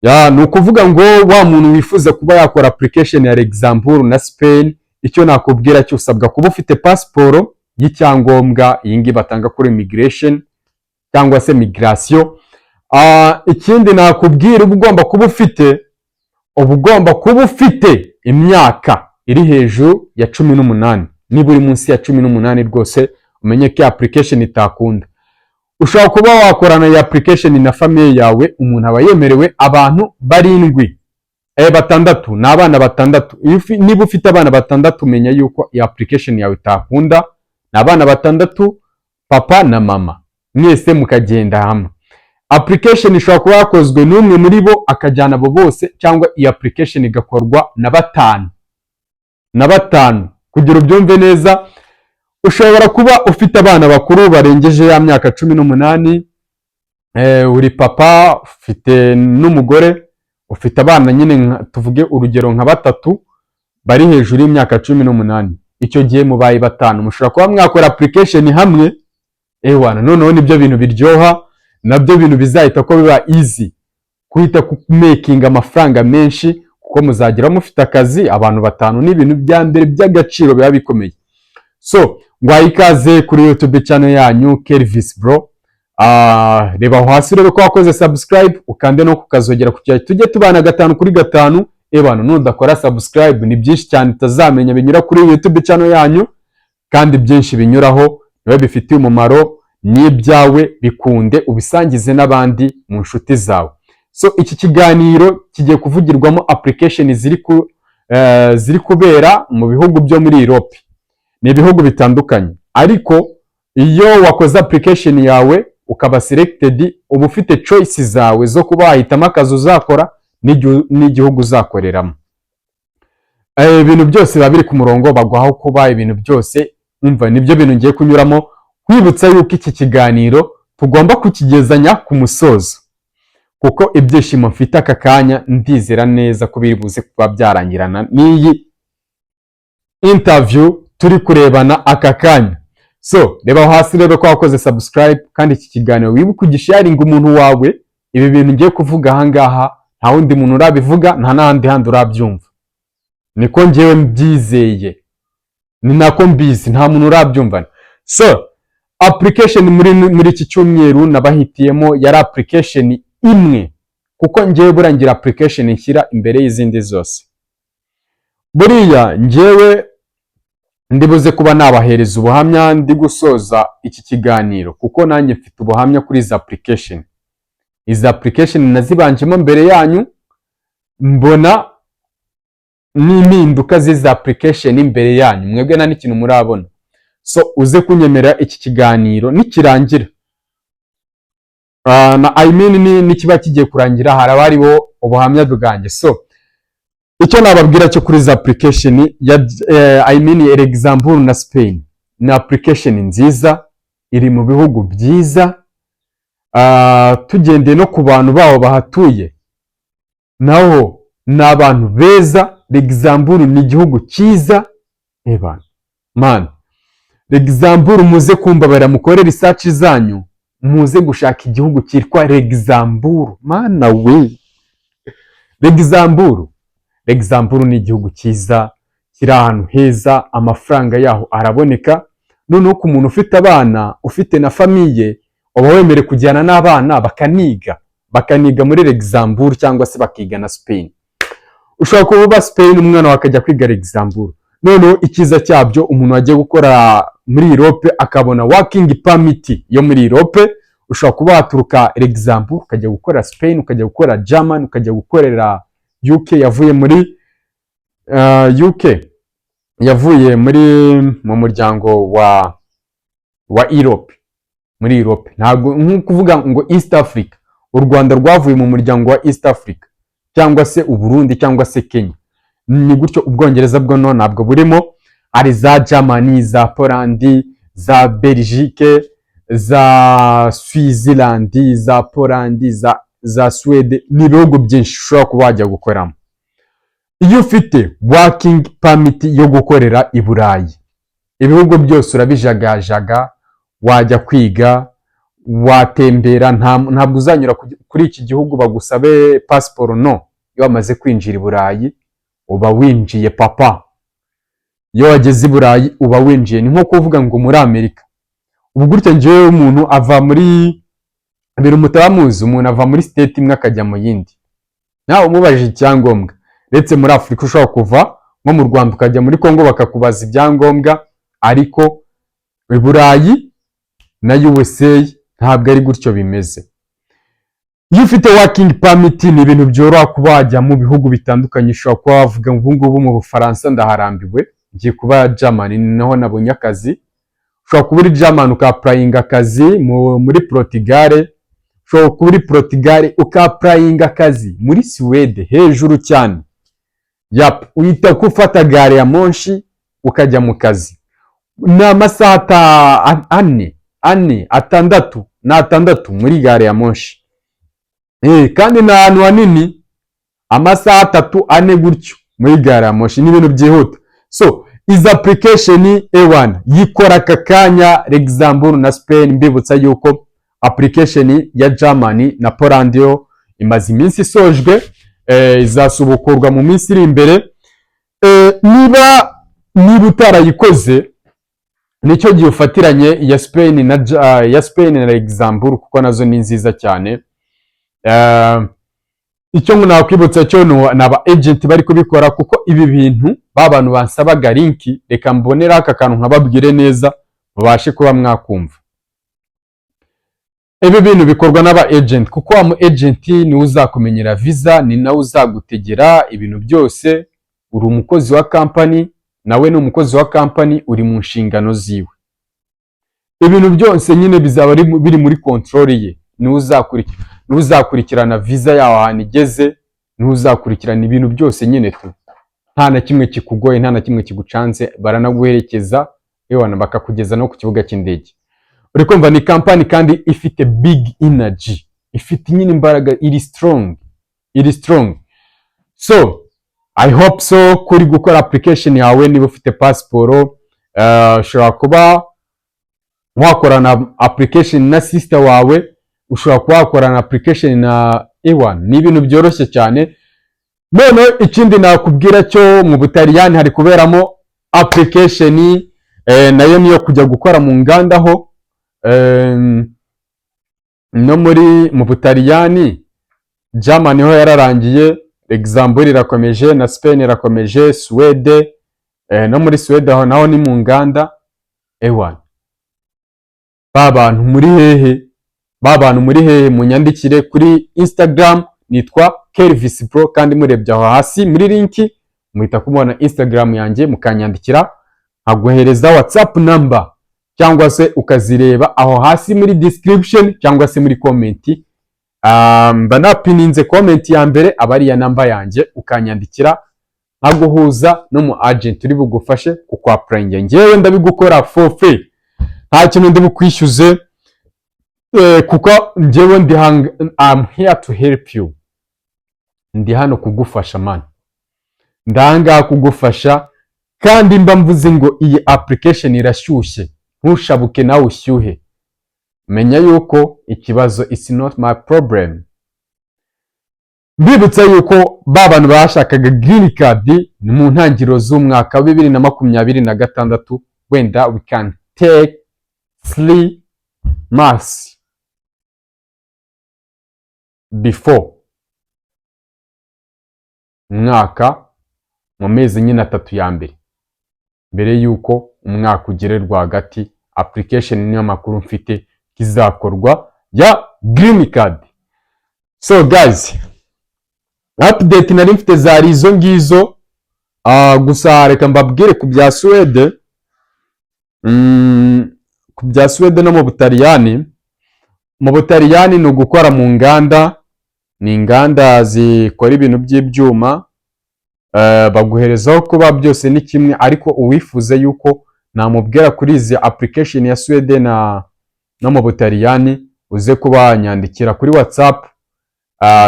Ya, ni ukuvuga ngo wa muntu wifuza kuba yakora application ya Luxembourg na Spain, icyo nakubwira cyo, usabwa kuba ufite pasiporo y'icyangombwa, iyi ngiyi batanga kuri immigration cyangwa se migration. Ikindi nakubwira, uba ugomba kuba ufite imyaka iri hejuru ya 18. Niba uri munsi ya 18, rwose umenye ko iyi application itakunda. Ushobora kuba wakorana iyi application na famille yawe. Umuntu aba yemerewe abantu barindwi, batandatu, ni abana batandatu. Niba ufite abana batandatu, menya yuko iyi application yawe itakunda. Ni abana batandatu, papa na mama, mwese mukagenda hamwe. Application ishobora kuba yakozwe n'umwe muri bo akajyana abo bose, cyangwa iyi application igakorwa na batanu na batanu. Kugira ubyumve neza, ushobora kuba ufite abana bakuru barengeje ya myaka 18, uri papa, ufite n'umugore, ufite abana nyine tuvuge urugero nka batatu bari hejuru y'imyaka 18. Icyo gihe mubaye batanu, mushobora kuba mwakora application hamwe. Ewana, noneho nibyo bintu biryoha, nabyo bintu bizahita ko biba easy guhita kumakinga amafaranga menshi, kuko muzagera mufite akazi. Abantu batanu ni ibintu bya mbere by'agaciro, biba bikomeye. So ngwaye ikaze kuri YouTube channel yanyu Kelvis Bro. Reba aho hasi urebe ko wakoze subscribe, ukande no kukazogera kugira tujye tubana gatanu kuri gatanu. Ebana, nudakora subscribe, ni byinshi cyane utazamenya binyura kuri YouTube channel yanyu, kandi byinshi binyuraho niwe bifitiye umumaro, n'ibyawe bikunde, ubisangize n'abandi mu nshuti zawe. So iki kiganiro kigiye kuvugirwamo application ziri kubera mu bihugu byo muri Europe. Ni ibihugu bitandukanye, ariko iyo wakoze application yawe ukaba selected, uba ufite choice zawe zo kuba wahitamo akazi uzakora n'igihugu uzakoreramo. Ibintu byose biba biri ku murongo, baguha kuba ibintu byose. Umva, nibyo bintu ngiye kunyuramo, nkwibutsa yuko iki kiganiro tugomba kukigezanya ku musozo, kuko ibyishimo mfite aka kanya ndizera neza ko biri buze kuba byarangirana n'iyi interview turi kurebana aka kanya. So reba aho hasi urebe ko wakoze subscribe, kandi iki kiganiro wibuke ugisharinga umuntu wawe. Ibi bintu ngiye kuvuga aha ngaha nta wundi muntu urabivuga, nta n'ahandi handi urabyumva. Niko ngewe mbyizeye, ni nako mbizi, nta muntu urabyumva. So application muri iki cyumweru nabahitiyemo yari application imwe, kuko ngewe burangira application nshyira imbere y'izindi zose. Buriya ngewe ndibuze kuba nabahereza ubuhamya ndi gusoza iki kiganiro, kuko nanjye mfite ubuhamya kuri izi application. Izi application nazibanjemo mbere yanyu, mbona n'impinduka z'izi application imbere yanyu. Mwebwe nta n'ikintu murabona. So uze kunyemera, iki kiganiro nikirangira, na I mean nikiba kigiye kurangira, haraba hariho ubuhamya bwanjye. So icyo nababwira cyo kuri izi application ya I mean Luxembourg na Spain, ni application nziza, iri mu bihugu byiza. Tugendeye no ku bantu baho bahatuye, naho ni abantu beza. Luxembourg ni igihugu cyiza. Eba man, Luxembourg, muze kumbabarira mukore research zanyu, muze gushaka igihugu cyitwa Luxembourg. Mana we, Luxembourg, Luxembourg ni igihugu cyiza, kiri ahantu heza, amafaranga yaho araboneka. Noneho ku muntu ufite abana, ufite na famille, uba wemerewe kujyana n'abana bakaniga muri Luxembourg cyangwa se bakiga na Spain. Ushobora kuba uba Spain, umwana wawe akajya kwiga Luxembourg. Noneho icyiza cyabyo, umuntu wagiye gukora muri Europe akabona working permit yo muri Europe, ushobora kuba waturuka Luxembourg ukajya gukora Spain, ukajya gukora German, ukajya gukorera UK yavuye muri UK yavuye muri mu muryango wa Europe, muri Europe. Ntabwo nko kuvuga ngo East Africa, u Rwanda rwavuye mu muryango wa East Africa, cyangwa se u Burundi cyangwa se Kenya, ni gutyo. Ubwongereza bwo no ntabwo burimo. Hari za Germany, za Poland, za Belgique, za Switzerland, za Poland, za Sweden. Ni ibihugu byinshi ushobora kuba wajya gukoramo iyo ufite working permit yo gukorera i Burayi. Ibihugu byose urabijagajaga, wajya kwiga. Watembera, ntabwo uzanyura kuri iki gihugu bagusabe pasiporo. No, iyo wamaze kwinjira i Burayi uba winjiye, papa. Iyo wageze i Burayi uba winjiye. Ni nko kuvuga ngo muri Amerika ubu gutya, njyewe umuntu ava muri ibintu mutaba muzi, umuntu ava muri state imwe akajya mu yindi nawe umubajije icyangombwa. Uretse muri Afurika ushobora kuva nko mu Rwanda ukajya muri Congo bakakubaza ibyangombwa, ariko i Burayi na USA ntabwo ari gutyo bimeze. Iyo ufite working permit ni ibintu byoroha kuba wajya mu bihugu bitandukanye. Ushobora kuba wavuga ngo ubu ngubu mu Bufaransa ndaharambiwe, ngiye kuba Germany, naho nabonye akazi. Ushobora kuba uri Germany uka-applyinga akazi muri Portugal. Ushobora kuba uri Portugal uka-applyinga akazi muri Suwede hejuru cyane. Yap, uhita ko ufata gari ya moshi ukajya mu kazi. Ni amasaha 4, 4, 6 n'atandatu muri gari ya moshi. Kandi ni ahantu hanini, amasaha 3, 4 gutyo muri gari ya moshi, ni ibintu byihuta. So izi application ewana yikora aka kanya, Luxembourg na Spain. Mbibutsa yuko application ya Germany na Poland yo imaze iminsi isojwe, izasubukurwa mu minsi iri imbere. Niba utarayikoze, nicyo gihe ufatiranye iya Spain na ya Spain na Luxembourg, kuko nazo ni nziza cyane. Icyo nakwibutsa cyo ni aba agent bari kubikora, kuko ibi bintu ba bantu bansabaga link, reka mboneraho aka kantu nkababwire neza mubashe kuba mwakumva. Ibi bintu bikorwa n'aba agent, kuko wa mu agent niwe uzakumenyera visa, ni nawe uzagutegera ibintu byose. Uri umukozi wa company, nawe ni umukozi wa company, uri mu nshingano ziwe. Ibintu byose nyine bizaba biri muri control ye. Niwe uzakurikirana visa yawe ahantu igeze, niwe uzakurikirana ibintu byose nyine tu. Nta na kimwe kikugoye, nta na kimwe kigucanze. Baranaguherekeza ewana bakakugeza no ku kibuga cy'indege. Uri kumva ni company kandi ifite big energy, ifite nyine imbaraga, iri strong, iri strong. So I hope so kuri gukora application yawe. Niba ufite pasiporo, ushobora kuba wakorana application na sister wawe, ushobora kuba wakorana application na ewan, ni ibintu byoroshye cyane. Noneho ikindi nakubwira cyo, mu Butaliyani hari kuberamo application, nayo niyo kujya gukora mu nganda ho. No mu Butaliyani, Germany ho yararangiye, Luxembourg irakomeje na Spain irakomeje, Suwede, no muri Suwede aho naho ni mu nganda. Ewan, ba bantu muri hehe? Ba bantu muri hehe? Munyandikire kuri Instagram, nitwa Kelvis Pro, kandi murebye aho hasi muri link muhita kumubona Instagram yanjye, mukanyandikira nkaguhereza WhatsApp number, cyangwa se ukazireba aho hasi muri description cyangwa se muri comment. Mba napininze comment ya mbere, aba ari iya namba yanjye, ukanyandikira nkaguhuza n'umu agent uri bugufashe kukwa-applyinga. Njyewe ndabigukora for free, nta kintu ndi bukwishyuze, kuko njyewe ndi I'm here to help you. Ndi hano kugufasha man, ndangaha kugufasha. Kandi mba mvuze ngo iyi application irashyushye, ntushabuke nawe ushyuhe. Menya yuko ikibazo it's not my problem. Mbibutsa yuko ba bantu bashakaga green card, ni mu ntangiriro z'umwaka wa 2026, wenda we can take 3 months before umwaka, mu mezi nyine 3 ya mbere, mbere y'uko umwaka ugere rwagati. Application niyo makuru mfite izakorwa ya green card. So guys, update nari mfite zari izo ngizo. Gusa reka mbabwire ku bya Suwede, ku bya Suwede no mu Butaliyani. Mu Butaliyani ni ugukora mu nganda, ni inganda zikora ibintu by'ibyuma, baguherezaho kuba byose ni kimwe. Ariko uwifuza yuko namubwira kuri izi application ya Suwede na no mu Butaliyani, uze kuba wanyandikira kuri WhatsApp,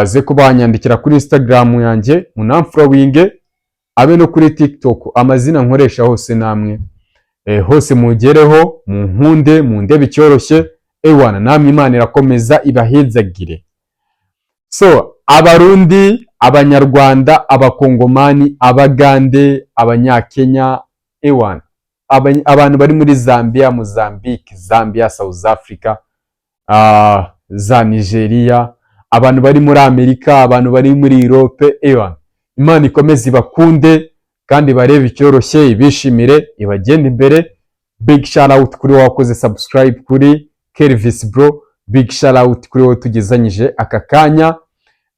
uze kuba wanyandikira kuri Instagram yanjye, munamfollowinge, abe no kuri TikTok. Amazina nkoresha hose namwe, hose mugereho, munkunde, mundebe icyoroshye. Ewana, namwe Imana irakomeza ibahezagire. So Abarundi, Abanyarwanda, Abakongomani, Abagande, Abanyakenya, ewana, abantu bari muri Zambia, Mozambique, Zambia, South Africa, za Nigeria, abantu bari muri Amerika, abantu bari muri Europe, ewana, Imana ikomeze ibakunde kandi barebe icyoroshye, ibishimire, ibagende imbere. Big shout out kuri wowe wakoze subscribe kuri Kelvis Bro. Big shout out kuri wowe tugezanyije aka kanya.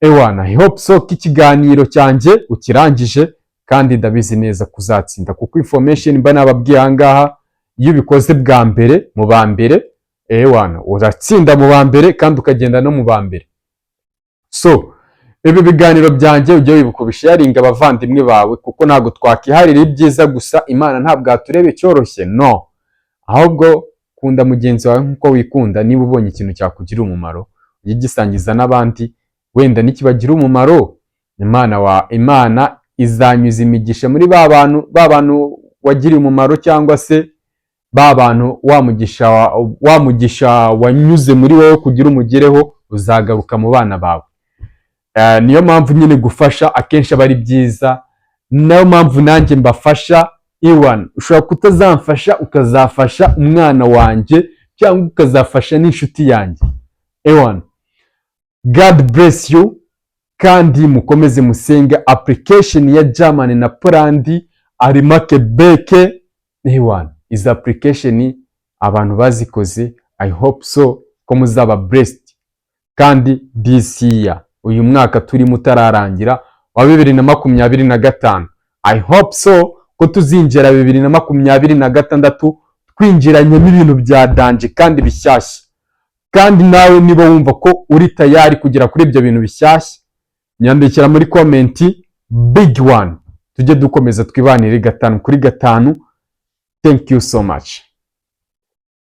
Ewana, I hope so ko ikiganiro cyanjye ukirangije, kandi ndabizi neza kuzatsinda, kuko information mba nababwiye aha ngaha, iyo ubikoze bwa mbere mu ba mbere, ewana, uratsinda mu ba mbere kandi ukagenda no mu ba mbere. So ibi biganiro byanjye ujye wibuka ubisharinga abavandimwe bawe, kuko ntabwo twakiharira ibyiza gusa. Imana ntabwo yatureba icyoroshye, no ahubwo kunda mugenzi wawe nk'uko wikunda. Niba ubonye ikintu cyakugirira umumaro, ujye ugisangiza n'abandi, wenda nikibagira umumaro, Imana izanyuza imigisha muri ba bantu wagiriye umumaro, cyangwa se ba bantu wa mugisha wanyuze muri wowe kugira umugereho uzagaruka mu bana bawe. Niyo mpamvu nyine gufasha akenshi aba ari byiza. Niyo mpamvu nanjye mbafasha. Iwan, ushobora kutazamfasha, ukazafasha umwana wanjye cyangwa ukazafasha n'inshuti yanjye. Ewan, God bless you, kandi mukomeze musenge. Application ya Germany na Poland arimo Quebec, ewan, izi application abantu bazikoze, I hope so ko muzaba blessed. Kandi this year, uyu mwaka turimo utararangira wa 2025, I hope so ko tuzinjira 2026 twinjiranyemo ibintu bya danger kandi bishyashya. Kandi nawe niba wumva ko uri tayari kugera kuri ibyo bintu bishyashya, nyandikira muri comment big one, tujye dukomeza twibanire gatanu kuri gatanu. Thank you so much.